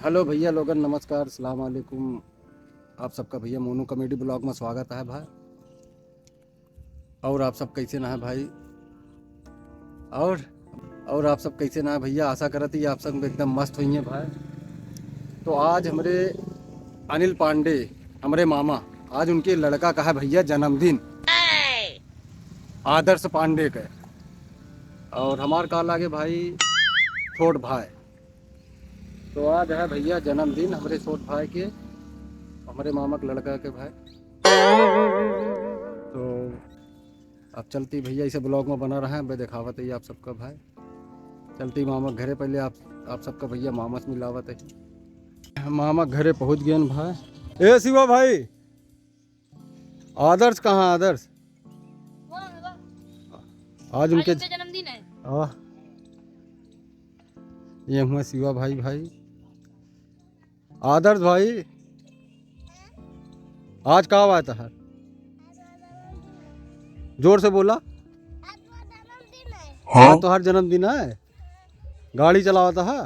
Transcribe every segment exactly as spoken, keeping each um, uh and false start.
हेलो भइया लोगन, नमस्कार, सलाम अलैकुम। आप सबका भइया मोनू कॉमेडी ब्लॉग में स्वागत है भाई। और आप सब कैसे ना है भाई? और, और आप सब कैसे ना है भइया? आशा करत ही आप सब एकदम मस्त होइहैं भाई। तो आज हमरे अनिल पांडे, हमरे मामा, आज उनके लड़का का है भइया जन्मदिन, आदर्श पांडे के। और हमार का लागे भाई, छोट भाई। तो आज है भइया जन्मदिन हमरे छोट भाई के, हमरे मामा के लड़का के भाई। तो अब चलती भइया, इसे ब्लॉग में बना रहे हैं, बे देखावत ही आप सबका भाई। चलती मामा के घरे, पहले आप, आप सबका भइया मामा से मिलावत ही। मामा के घरे पहुँच गए भाई। ए शिवा भाई, आदर्श कहाँ? आदर्श, आज आज उनके उनका जन्मदिन है। आह, ये हुआ शिवा भाई, भाई आदर्श भाई, आज का बात है? जोर से बोला। हाँ, तो हर जन्मदिन है। गाड़ी चलावत है,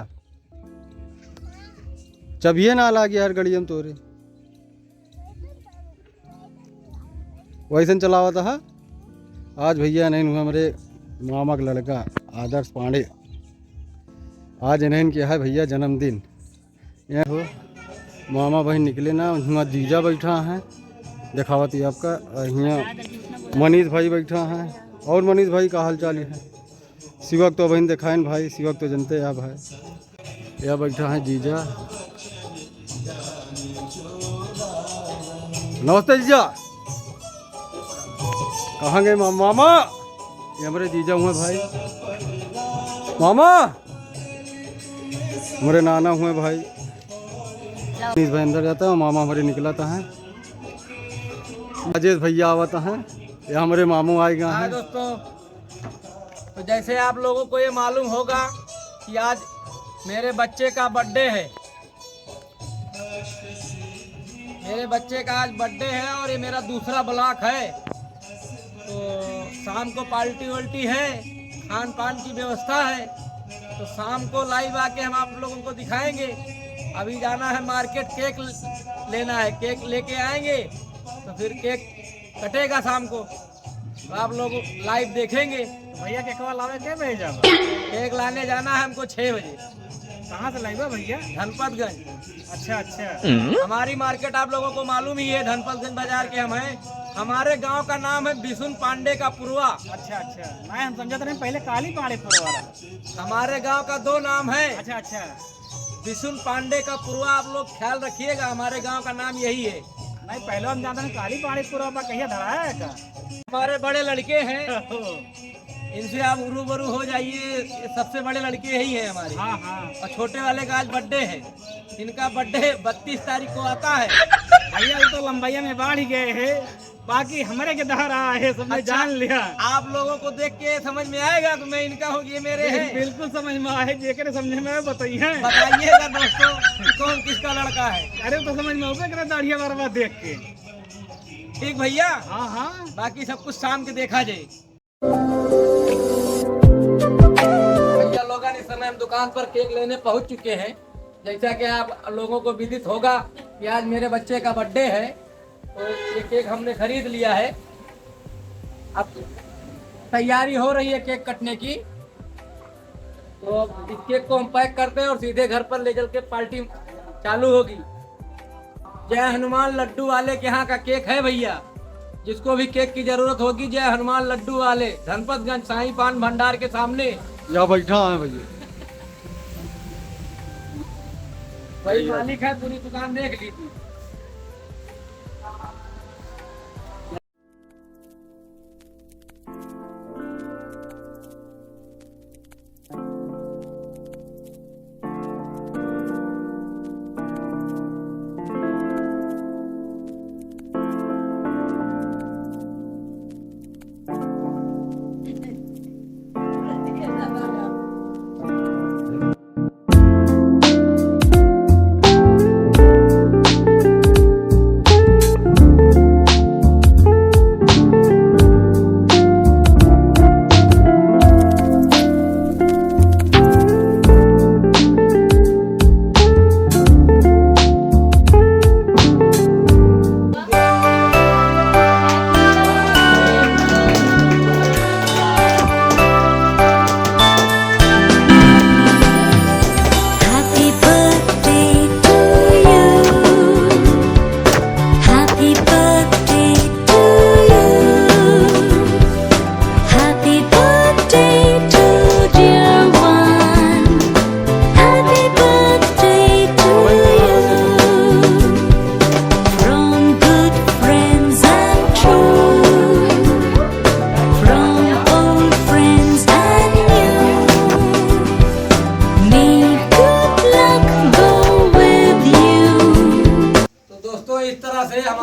चबिये ना लागी यार गड़ियम तोरे। वैसन चलावत है। आज भइया नहीं हुआ हमरे मामा के लड़का आदर्श पांडे, आज इन्हें के है भइया जन्मदिन। यहाँ हो मामा बहिन निकले ना, हुआ जीजा बैठा है, देखावत ही आपका। और हियाँ मनीष भाई बैठा है। और मनीष भाई का हाल चाल है? शिवक तो बहिन देखाइन भाई, शिवक तो जनते हैं भाई। यह बैठा है जीजा। नमस्ते जीजा। कहाँ गए मा-, मामा? ये हमरे जीजा हुए भाई। मामा, हमरे नाना हुए भाई। मनीष भाई अंदर जाता है, मामा हमरे निकलता है। राजेश भइया आवता है, ये हमरे मामू आए गए हाय हैं। दोस्तों, तो जैसे आप लोगों को ये मालूम होगा कि आज मेरे बच्चे का बर्थडे है। मेरे बच्चे का आज बर्थडे है और ये मेरा दूसरा ब्लॉग है। तो शाम को पार्टी वार्टी है, खान पान की व्यवस्था है। तो शाम को लाइव आके हम आप लोगों को दिखाएंगे। अभी जाना है मार्केट, केक लेना है, केक लेके आएंगे तो फिर केक कटेगा शाम को, तो आप लोग लाइव देखेंगे। तो भइया, केकवा लावे के बजे जाबा? केक लाने जाना है हमको छः बजे। कहाँ से लाइबा भइया? धनपतगंज। अच्छा, अच्छा। हमारी मार्केट आप लोगों को मालूम ही है, धनपतगंज बाजार के हम हैं। हमारे गांव का नाम है बिशुन पांडे का पुरवा। अच्छा, अच्छा। नहीं, हम समझत रहे पहले काली पांडे पुरवा रहा। हमारे गांव का दो नाम है। अच्छा, अच्छा। बिशुन पांडे का पुरवा, आप लोग ख्याल रखिएगा, हमारे गांव का नाम यही है। नहीं, पहले हम जानते हैं काली पांडे पुरवा पर कहिया धराया है का? हमारे बड़े लड़के हैं, इनसे आप उरू बरू हो जाइए, ये सबसे बड़े लड़के यही हैं हमारे। हाँ, हाँ। और छोटे वाले का आज बर्थडे है, इनका बर्थडे बत्तीस तारीख को आता है। भइया, वो तो लंबाइया में बाढ़ ही गए हैं। बाकी हमरे के दहर आए है, सबने अच्छा, जान लिया। आप लोगों को देख के समझ में आएगा कि मैं इनका हूँ, ये मेरे बिल-, हैं। बिल्कुल समझ में आए, जेकरे समझ में आए, बताइए। बताइएगा दोस्तों कि कौन किसका लड़का है। अरे, तो समझ में आवे करे दाढ़िया बार बार देख के। ठीक भइया। हाँ, हाँ। बाकी सब कुछ शाम के देखा जाए। भइया लोगन, इस समय हम दुकान पर केक लेने पहुंच चुके हैं। जैसा कि आप लोगों को विदित होगा कि आज मेरे बच्चे का बर्थडे है, तो ये केक हमने खरीद लिया है। अब तैयारी हो रही है केक कटने की, तो अब इस केक को हम पैक करते हैं और सीधे घर पर ले चल के पार्टी चालू होगी। जय हनुमान लड्डू वाले के यहाँ का केक है भइया, जिसको भी केक की जरूरत होगी, जय हनुमान लड्डू वाले, धनपतगंज साईं पान भंडार के सामने। यहाँ बैठा है भइया। वही भइया। मालिक है, पूरी दुकान देख लीजिए।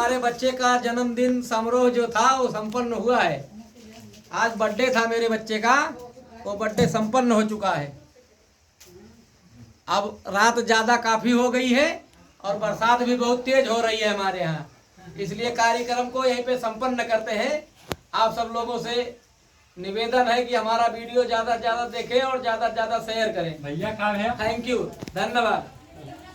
हमारे बच्चे का जन्मदिन समारोह जो था, वो संपन्न हुआ है। आज बर्थडे था मेरे बच्चे का, वो बर्थडे संपन्न हो चुका है। अब रात ज़्यादा काफ़ी हो गई है और बरसात भी बहुत तेज हो रही है हमारे यहाँ, इसलिए कार्यक्रम को यहीं पे संपन्न करते हैं। आप सब लोगों से निवेदन है कि हमारा वीडियो ज़्यादा से ज़्यादा देखें और ज़्यादा से ज़्यादा शेयर करें। भैया, का है? थैंक यू, धन्यवाद।